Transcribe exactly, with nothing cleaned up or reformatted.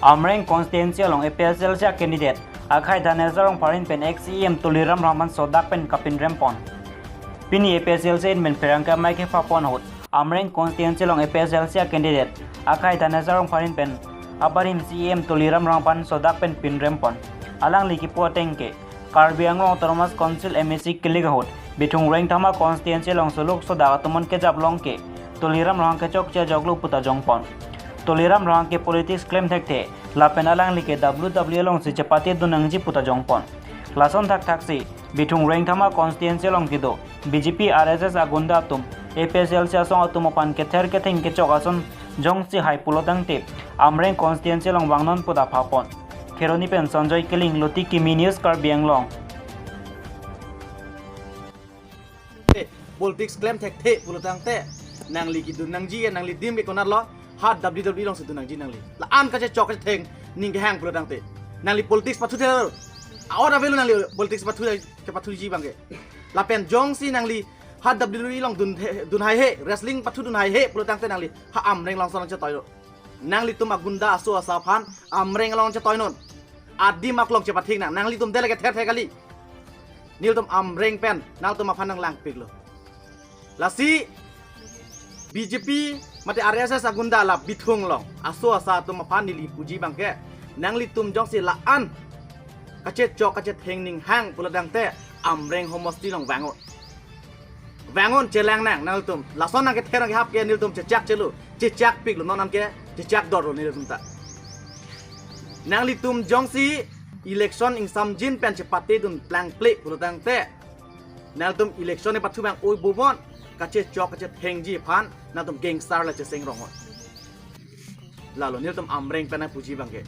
Amreng constituency along A P H L C a candidate akhai Dhanesha Rongphar ahin pen ex C E M Tuliram Ronghang aphan sodak pen kapinrem pon. Pini A P H L C ahin pen pherangke amei kepha pon ahut Amreng constituency along A P H L C a candidate akhai Dhanesha Rongphar ahin pen abarim C E M Tuliram Ronghang aphan sodak pen pinrem pon. Alangli kipu ateng ke Karbi Anglong Autonomous Council M A C kilik ahut Bithung Rengthama constituency along suluk sodak atum an kejap long ke Tuliram Ronghang kechokche ajok lo puta jongpon. Tuliram Ronghang ke politics klem thekthe lapen alangli ke W W E alongsi chepate dun nangji puta jongpon. Lason thakthaksi Bithung Rengthama constituency along kedo B J P R S S agunda atum A P H L C asong atum aphan kether ketheng kechok ason jongsi hai pulo tangte Amreng constituency along vangnon puta phapon. Kheroni pen Sanjoy Killing, Luti Kimi News, Karbi Anglong. Eh, politics klem thekthe pulo tangte nangli kedun nangji, nangli adim ke konatlo, ha W W E alongsi dun nangji nangli. La-an kachechok kachetheng ning kehang pulo tangte nangli politics pathu thelo. Aor avelo nangli politics pathu, kepathuji abang ke. Lapen jongsi nangli ha W W E along dun the, dun haihe, wrestling pathu dun haihe pulo tangte nangli ha Amreng alongsi nangchetoilo. Nanglitum agunda aso asa aphan Amreng along chetoinon. Adim aklong chepathik nang. Nanglitum dele kether ther kali. Nelitum Amreng pen nangtum aphan nanglangpiklo. Lasi B J P mate R S S agunda la Bithung along aso asa atum aphan neli puji abang ke, nanglitum jongsi la-an kachechok kachetheng ning hang pulo tangte Amreng homosti along vangon. Vangon, chelang nang nanglitum. Lason nangkether nangkehap ke nelitum chechakchelo, chechakpiklo, non anke chechak dorlo nelitum ta. Nanglitum jongsi election ingsamjin pen chepate dun plangple pulo tangte nangtum election epathu abang oi bobon, kachechok kachethengji aphan nangtum gangster la cheseng rong hot. Lalo nelitum Amreng pen nangpuji abang ke.